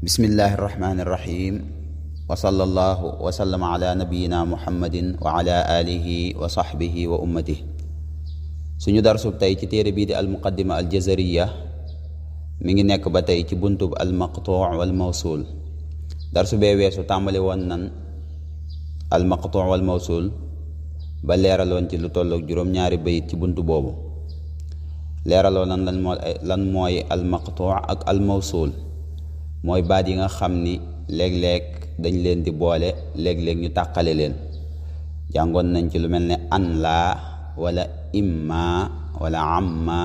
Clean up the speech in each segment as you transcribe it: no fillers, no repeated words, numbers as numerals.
bismillahi irrahmani irrahim wa sallallahu wa sallama ala nabiyina muhammadin wa ala alihi wa sahbihi wa ummatihi. suñu darsub tey ci téere bii di almuqaddima aljazariya mi ngi nekk ba tey ci buntub almaqtuu wal mawsul. darsu bee weesu tàmbali woon nan almaqtuu wal mawsul ba leeraloon ci lu tolloog juróom-ñaari bayit ci buntu boobu. leeraloon nan lan mooy almaqtuu ak almawsul. mooy baat yi nga xam ni léeg-léeg dañ leen di boole léeg-léeg ñu tàqale leen. jàngoon nañ ci lu mel ne an laa wala imma wala amma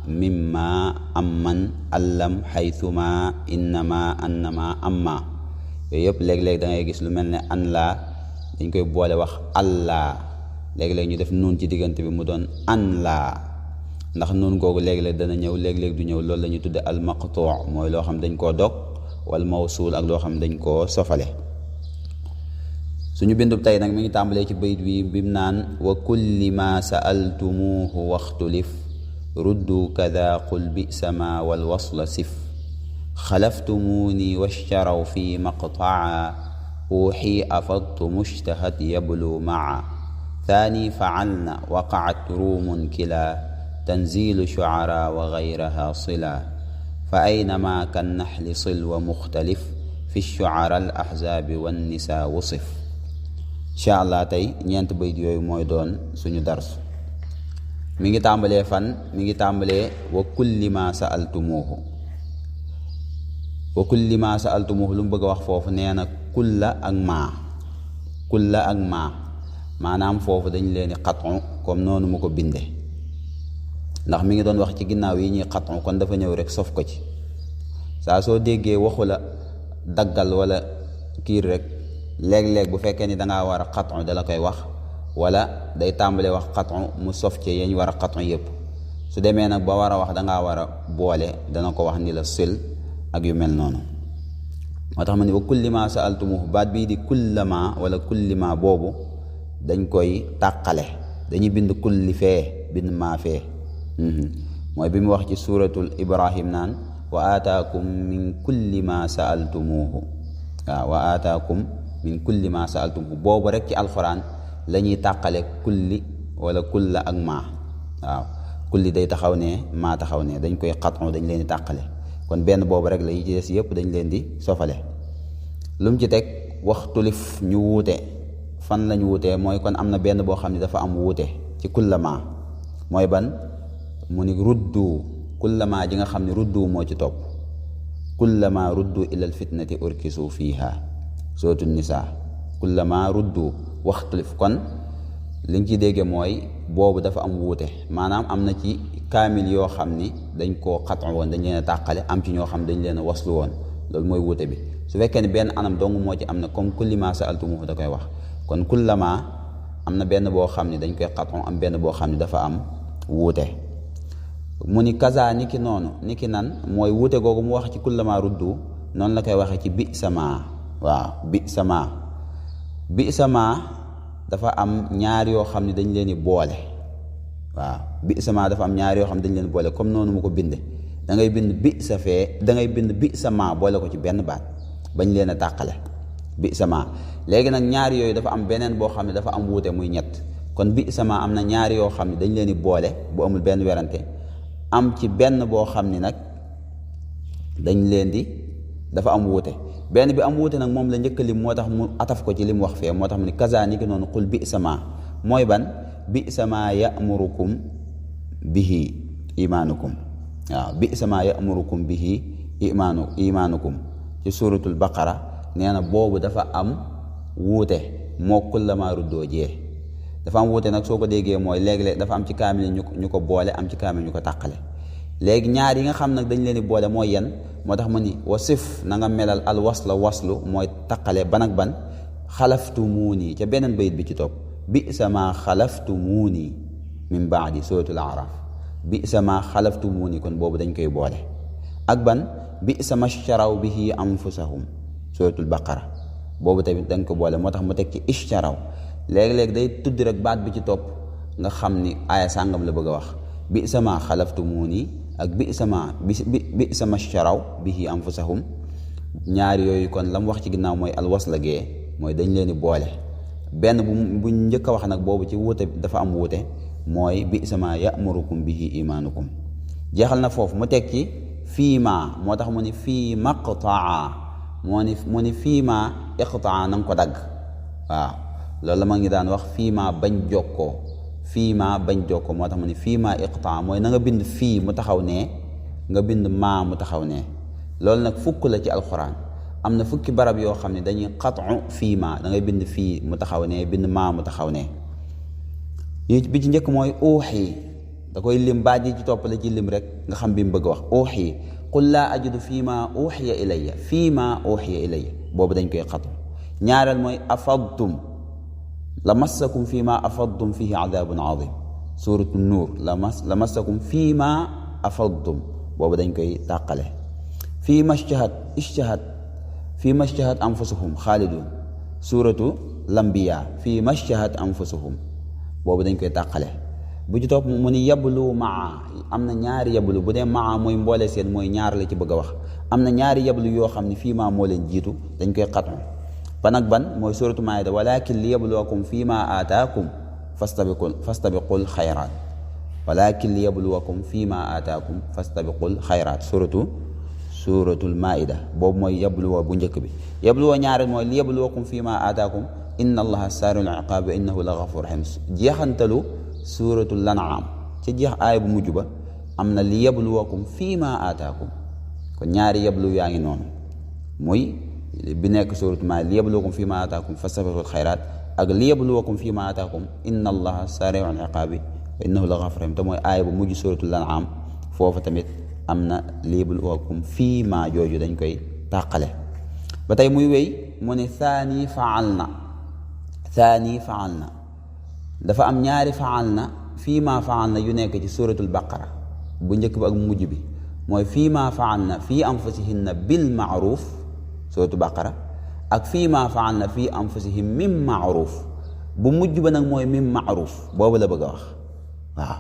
mimma amman allam xaytuma innama annama amma. yooyu yëpp léeg-léeg da ngay gis lu mel ne an laa dañ koy boole wax allah, léeg-léeg ñu def nuun ci diggante bi mu doon an laa, ndax nuun googu léeg-léeg dana ñëw léeg-léeg du ñëw. loolu la ñuy tudde almaqtuu, mooy loo xam dañ koo dog, wal mawsuul ak loo xam dañ koo sofale. suñu bindub tey nag mi ngi tàmbalee ci bayit wi bim naan wa kulli ma sa'altumuhu waxtulif ruddu kada qul bi'sa ma wal wasla sif xalaftumuuni washtaraw fi maqtaa uuxi afadtu mushtahat yablu maa thani fa'alna waqaat ruumun kila tanzilu shu'ara wa gayraha sila fa aynama kan naxli sil wa muxtalif fi shu'ara al ahzaabi wan nisaa wusif. incha allah tey ñeent bayit yooyu mooy doon suñu dars. mi ngi tàmbalee fan? mi ngi tàmbalee wa kulli ma sa'altumuhu. wa kulli ma sa'altumuhu lu mu bëgg a wax foofu nee na kulla ak maa maanaam foofu dañ leen di xatu comme noonu mu ko binde, ndax mi ngi doon wax ci ginnaaw yi ñuy xatu kon dafa ñëw rek sof ko ci. saa soo déggee waxu la daggal wala kiir rek léeg-léeg bu fekkee ni dangaa war a xatu dala koy wax, wala day tàmbalee wax xatu mu sof ci yañ war a xatu yëpp. su demee nag ba war a wax dangaa war a boole dana ko wax ni la sil ak yu mel noonu. moo tax ma ni wa kulli ma sa'altumuhu, baat bii di kullama wala kullima boobu dañ koy tàqale, dañuy bind kulli fee bind maa fee. mooy bi mu wax ci suuratul ibrahim naan wa aataakum min kulli ma sa'altumuhu. waaw wa aataakum min kulli ma sa'altumuhu boobu rek ci alxuraan la ñuy tàqale kulli wala kulla ak maa. waaw kulli day taxaw ne maa taxaw ne, dañ koy xatu dañ leen di tàqale. kon benn boobu rek la yi ci des yëpp dañ leen di sofale. lu mu ci teg waxtulif ñu wuute. fan lañ wuutee mooy kon am na benn boo xam ne dafa am wuute ci kullama. mooy ban? mu ni ruddu kullama ji nga xam ne ruddu moo ci topp. kullama ruddu ilal fitnati urkisu fiiha, sootu nisaa. kullama ruddu waxtulif, kon liñ ci dégge mooy boobu dafa am wuute. maanaam am na ci kaamil yoo xam ni dañ koo xatu woon, dañ leen a tàqale, am ci ñoo xam dañ leen a waslu woon. loolu mooy wuute bi. su fekkee ne benn anam dong moo ci am na comme kulli ma sa'altumuhu da koy wax. kon kullama am na benn boo xam ne dañ koy xatu, am benn boo xam ne dafa am wuute. mu ni kaza ni ki noonu, ni ki nan mooy wuute googu mu wax ci kullama ruddu noonu la koy waxee ci bi sama. waaw bi sama dafa am ñaar yoo xam ne dañ leen di boole. waaw bi sama dafa am ñaar yoo xam ne dañ leen boole comme noonu mu ko binde. da ngay bind bi sa fee, da ngay bind bi sama boole ko ci benn baat bañ leen a tàqale bi sama. léegi nag ñaar yooyu dafa am beneen boo xam ne dafa am wuute muy ñett. kon bi sama am na ñaar yoo xam ne dañ leen di boole bu amul benn werante. am ci benn boo xam ni nag dañ leen di dafa am wuute. benn bi am wuute nag moom la njëkk lim, moo tax mu ataf ko ci li mu wax fee. moo tax mu ni kaza ni ki noonu qul bi sama mooy ban? bi sama ya'murukum bihi imaanukum. waaw bi sama ya'murukum bihi imaanukum ci suuratul baqara. nee na boobu dafa am wuute moo kullama ruddoo jee dafa am wuute nag. soo ko déggee mooy léeg-léeg dafa am ci kaamil ñu ko boole, am ci kaamil ñu ko tàqale. léegi ñaar yi nga xam nag dañ leen di boole mooy yan? moo tax mu ni wasif na nga melal al waslu mooy tàqale ban ak ban. xalaftumuuni ca beneen bayit bi ci topp bi sama xalaftumuuni min baadi suratul araf. bi sama xalaftumuuni kon boobu dañ koy boole ak ban? bi sama ishtaraw bihi anfusahum suratul baqara. boobu tamit dañ ko boole, moo tax mu teg ci ishtaraw. léeg-léeg day tudd rek baat bi ci topp nga xam ni aaya sàngam la bëgg a wax. bi sama xalaftumuuni ak bi sama ishtaraw bihi anfusahum ñaar yooyu kon lam wax ci ginnaaw mooy alwasla gee mooy dañ leen di boole benn bu njëkk a wax nag boobu ci wuute dafa am wuute mooy bi sama ya'murukum bihi imaanukum jeexal na foofu mu teg ci fii ma moo tax mu ni fii maqtaa mu ni fii ma iqtaa na nga ko dagg waaw loolu la ma ngi daan wax fii ma bañ jokkoo fii ma bañ jokkoo moo tax mu ni fii ma iqtaa mooy na nga bind fii mu taxaw ne nga bind maa mu taxaw ne loolu nag fukk la ci alxuraan am na fukki barab yoo xam ne dañuy qat'u fii ma da ngay bind fii mu taxaw ne bind maa mu taxaw ne bi ci njëkk mooy uuxi da koy lim baat yi ci topp la ci lim rek nga xam bi mu bëgg wax uuxi qul laa ajidu fii ma uuxiya ilayya fii ma uuxiya ilayya boobu dañ koy qat'u ñaareel mooy afadtum la massakum fii ma afadtum fihi adabun azim suratu nuur la massakum fii ma afadtum boobu dañ koy tàqale fii ma ishtahat anfusuhum xaalidun suratu lambiya fii ma ishtahat anfusuhum boobu dañ koy tàqale bu ci topp mu ni yablu maa am na ñaari yablu bu dee maa mooy mboole seen mooy ñaar la ci bëgg a wax am na ñaari yablu yoo xam ne fii maa moo leen jiitu dañ koy xatmu ban ak ban mooy suratu maayida walakin li yabluwakum fii ma aataakum fastabiqul xayraat walakin li yabluwakum fii ma aataakum fastabiqul xayraat suratul maayida boobu mooy yabluwa bu njëkk bi yabluwa ñaareel mooy li yabluwakum fii ma aataakum inna allaha saariul iqaab wa innahu la gafuur rahim jeexantalu suratul an'am ca jeex aaya bu mujj ba am na li yabluwakum fii ma aataakum kon ñaari yablu yaa ngi noonu muy bi nekk suratul maayida li yabluwakum fii ma aataakum fastabiqul xayraat ak li yabluwakum fii ma aataakum inna allaha saariul iqaab wa innahu la gafuur rahim te mooy aaya bu mujj suratul an'am foofu tamit am na li yabluwakum fii ma jooju dañ koy tàqale ba tey muy wéy mu ne thani faal na dafa am ñaari faal na fii ma faal na yu nekk ci suratul baqara bu njëkk bi ak mujj bi mooy fii ma faal na fii anfusihinna bil maaruf suratul baqara ak fii ma faal na fii anfusihim min maaruf bu mujj ba nag mooy min maaruf boobu la bëgg a wax waaw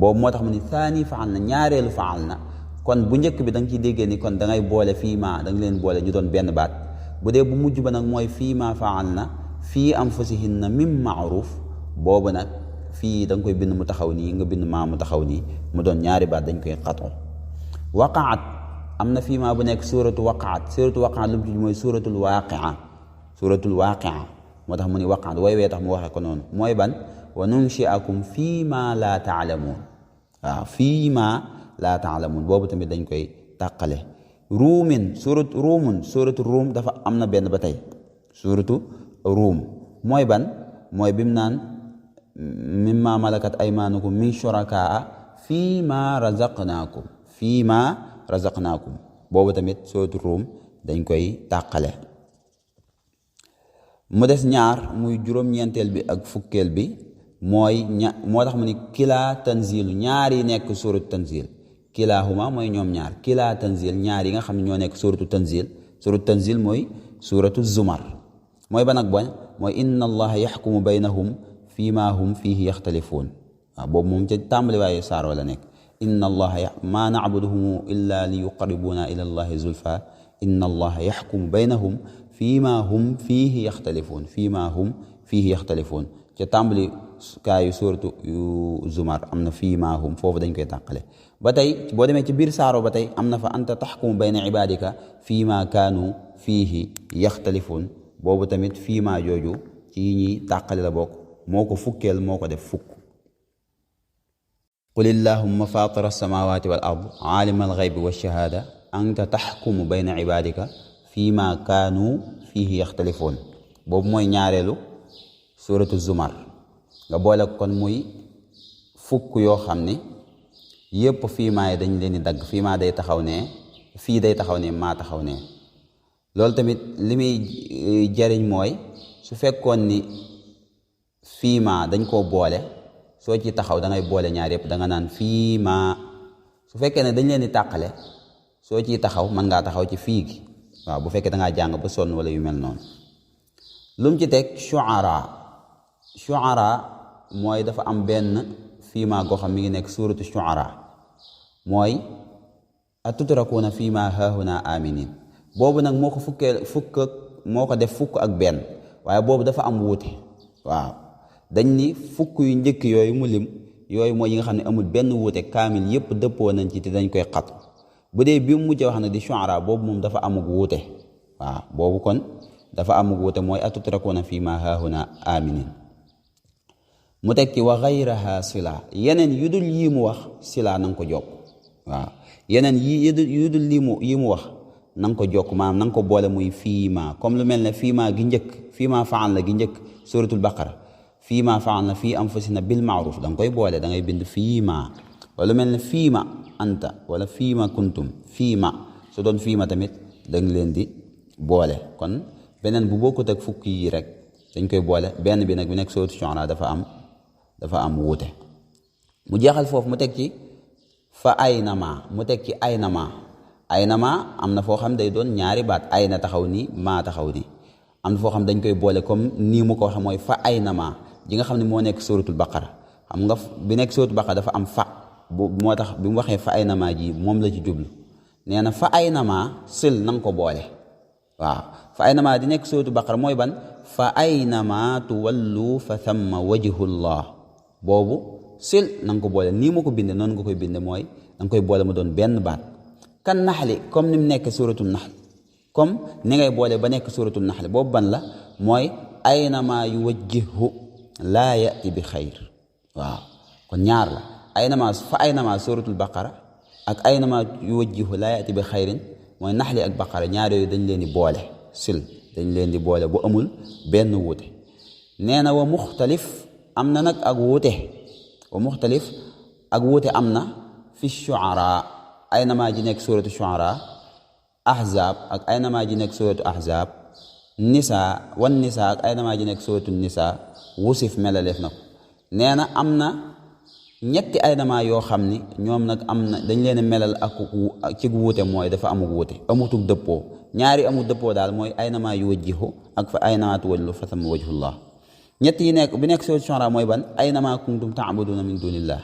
boobu moo tax mu ni thani faal na ñaareelu faal na kon bu njëkk bi da nga ciy déggee ni kon da ngay boole fii ma da nga leen boole ñu doon benn baat bu dee bu mujj ba nag mooy fii ma faal na fii anfusihinna min maaruf boobu nag fii da nga koy bind mu taxaw nii nga bind maa mu taxaw nii mu doon ñaari baat dañ koy xatu waqaat am na fii maa bu nekk suratu waqaat lu mu tudd mooy suratul waaqia moo tax mu ni waqaat way wee tax mu waxee ko noonu mooy ban wa nunshiakum fii ma laa taalamuun waaw fii ma laa taalamuun boobu tamit dañ koy tàqale suratu ruum dafa am na benn ba tey suratu ruum mooy ban mooy bim naan mimma malakat aymaanukum min shurakaa fii ma razaqnaakum boobu tamit suratu ruum dañ koy tàqale mu des ñaar muy juróom-ñeenteel bi ak fukkeel bi mooy moo tax mu ni kilaa tanzilu ñaar yi nekk suratu tanzil kilaahuma mooy ñoom ñaar kilaa tanzil ñaar yi nga xam ne ñoo nekk suratu tanzil mooy suratu zumar mooy ban ak bañ mooy inna allaha yaxkumu baynahum fii ma hum fiihi yaxtalifuun waaw boobu moom ca tàmbali waaye saaro la nekk inna allaha maa nacbuduhum illa li yuqarribuuna ila allahi zulfa inna allaha yaxkumu baynahum fii ma hum fiihi yaxtalifuun ca tàmbali kaayu suuratu zumar am na fii ma hum foofu dañ koy tàqale ba tey boo demee ci biir saaro ba tey am na fa anta taxkumu bayna ibaadika fii ma kaanu fiihi yaxtalifuun boobu tamit fii ma jooju ci yi ñuy tàqale la bokk moo ko fukkeel moo ko def fukk qul illahumma fatira alsamawati wal ard aalima alxaybi walshahada anta taxkumu bayna ibaadika fii ma kaanu fiihi yaxtalifuun boobu mooy ñaareelu suratu zumar nga boole kon muy fukk yoo xam ni yépp fii maa yi dañ leen di dagg fii maa day taxaw ne fii day taxaw ne maa taxaw ne loolu tamit li muy jariñ mooy su fekkoon ni fii maa dañ koo boole soo ci taxaw da ngay boole ñaar yépp da nga naan fii maa su fekkee ne dañ leen di tàqale soo ciy taxaw mën ngaa taxaw ci fii gi waaw bu fekkee da ngaa jàng ba sonn wala yu mel noonu lu mu ci teg shuara mooy dafa am benn fii maa goo xam mi ngi nekk suuratu shuara mooy atutrakuuna fii maa haahuna aminin boobu nag moo ko moo ko def fukk ak benn waaye boobu dafa am wuute waaw dañ ni fukk yu njëkk yooyu mu lim yooyu mooy yi nga xam ne amul benn wuute kaamil yépp dëppoo nañ ci te dañ koy xat bu dee bi mu mujj wax na di shu'ara boobu moom dafa amug wuute waaw boobu kon dafa amug wuute mooy atutrakuuna fii ma haahuna aminin mu teg ci wa gayraha sila yeneen yu dul yii mu wax sila na nga ko jokk waaw yeneen yu dul yi mu wax na nga ko jokk maanaam na nga ko boole muy fiima comme lu mel ne fiima gi njëkk fiima faal la gi njëkk suratul baqara fiima faal na fii anfusina bil maaruf da nga koy boole da ngay bind fiima wala lu mel ne fiima anta wala fiima kuntum fiima su doon fiima tamit da nga leen di boole kon beneen bu bokkut ak fukk yi rek dañ koy boole benn bi nag bi nekk suratul shu'ara dafa am wuute mu jeexal foofu mu teg ci fa aynama mu teg ci aynama am na foo xam day doon ñaari baat ayna taxaw nii maa taxaw nii am na foo xam dañ koy boole comme nii mu ko waxe mooy fa aynama ji nga xam ne moo nekk suratul baqara xam nga bi nekk suratul baqara dafa am fa moo tax bi mu waxee fa aynama ji moom la ci jublu nee na fa aynama sël na nga ko boole waaw fa aynama di nekk suratul baqara mooy ban fa aynama tuwallu fa thamma wajhullah boobu sël na nga ko boole nii mu ko binde noonu nga koy binde mooy da nga koy boole mu doon benn baat kan naxli comme ni mu nekk suratul naxl comme ni ngay boole ba nekk suratul naxl boobu ban la mooy aynama yuwajjihu laa yati bi xayr waaw kon ñaar la aynama suratul baqara ak aynama yuwajjihu laa yati bi xayrin mooy naxli ak baqara ñaar yooyu dañ leen di boole sil dañ leen di boole bu amul benn wuute nee na wa muxtalif am na nag ak wuute wa muxtalif ak wuute am na fi shu'ara aynama ji nekk suratu shu'ara ahzab ak aynama ji nekk suratu ahzab nisa ak aynama ji nekk suratu nisa wusif melaleef na ko nee na am na ñetti aynama yoo xam ni ñoom nag am na dañ leen melal ak ci wuute mooy dafa amuk wuute amutug dëppoo ñaari amul dëppoo daal mooy aynama yuwajjihu ak fa aynama tuwallu fa thamma wajhullah ñett yi nekk bi nekk suratu shu'ara mooy ban aynama kuntum ta'buduna min dunillah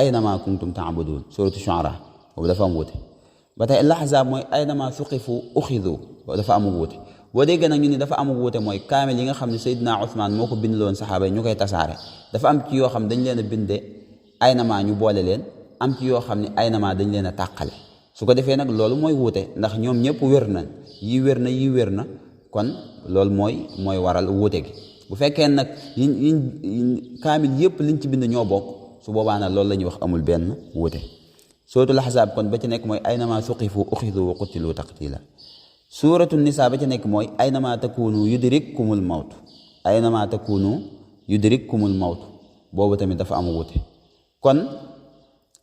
aynama kuntum ta'budun suratu shu'ara boobu dafa am wuute ba tey al-ahzab mooy aynama suqifu uxidu boobu dafa amuk wuute boo déggee nag ñu ni dafa amuk wuute mooy kaamil yi nga xam ne Seydina Usmaan moo ko bindloon saxaaba yi ñu koy tasaare dafa am ci yoo xam dañ leen a binde aynama ñu boole leen am ci yoo xam ne aynama dañ leen a tàqale su ko defee nag loolu mooy wuute ndax ñoom ñëpp wér nañ yi wér na kon loolu mooy waral wuute gi bu fekkee nag kaamil yëpp liñ ci bind ñoo bokk su boobaa nag loolu la ñuy wax amul benn wuute suratul ahzab kon ba ci nekk mooy aynama suqifu uxidu wa qutilu taqtila suratul nisa ba ci nekk mooy aynama takunu yudrikkumul mawt aynama takunu yudrikkumul mawt boobu tamit dafa am wuute kon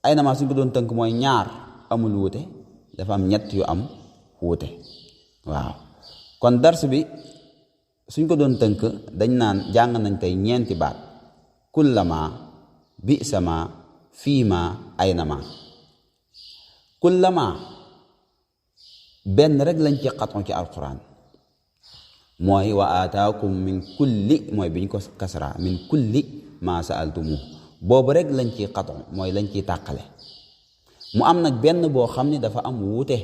aynama suñ ko doon tënk mooy ñaar amul wuute dafa am ñett yu am wuute waaw kon dars bi suñ ko doon tënk dañ naan jàng nañ tey ñeenti baat kullama bi'sama fiima aynama kullama benn rek lañ ci xatmu ci alquran mooy wa aataakum min kulli mooy biñ ko kasra min kulli ma sa'altumu boobu rek lañ ci xatmu mooy lañ ciy tàqale mu am nag benn boo xam ne dafa am wuute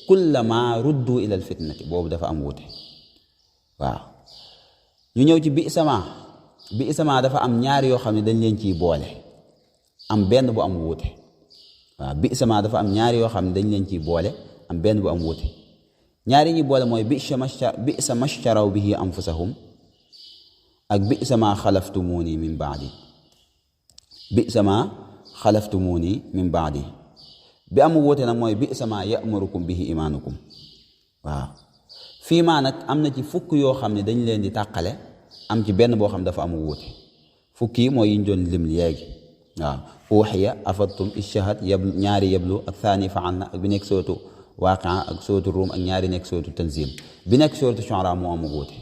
kullama ruddu ila al fitnati boobu dafa am wuute waaw ñu ñëw ci bi'sama dafa am ñaar yoo xam ne dañ leen ciy boole am benn bu am wuute waaw bi'sama dafa am ñaar yoo xam ne dañ leen ciy boole am benn bu am wuute ñaari ñi boole mooy bi'sa mashtaraw bihi anfusahum ak bi'sa ma xalaftumuni min ba'di bi'sa ma xalaftumuni min ba'di bi am wuute nag mooy bi'sa ma ya'murukum bihi imaanukum waaw fii maa nag am na ci fukk yoo xam ne dañ leen di tàqale am ci benn boo xam dafa am wuute fukk yi mooy yiñ doon lim léegi waaw uxiya afattum ishahad yablu ñaari yablu ak thani fa'alna ak bi nekk sootu waaqia ak sootu ruum ak ñaari nekk sootu tanzil bi nekk sootu shu'ara moo am wuute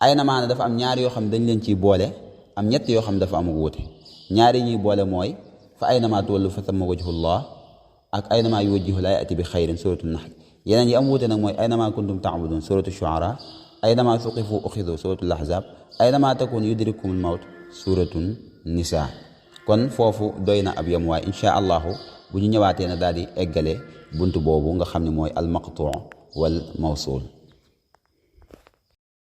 ay na maana dafa am ñaari yoo xam dañ leen ciy boole am ñett yoo xam dafa am wuute ñaari ñuy boole mooy fa aynama tuwallu fa thamma wajhullah ak aynama yuwajjihu la ya'ti bi xayrin sootu nahl yeneen yi am wuute nag mooy aynama kuntum ta'budun sootu shu'ara aynama suqifu uxidu sootu ahzab aynama takun yudrikumul mawt suratun nisa kon foofu doy na ab yam waaye insha allahu bu ñu ñëwaatee na daal di eggale buntu boobu nga xam ne mooy almaqtuu wal mawsul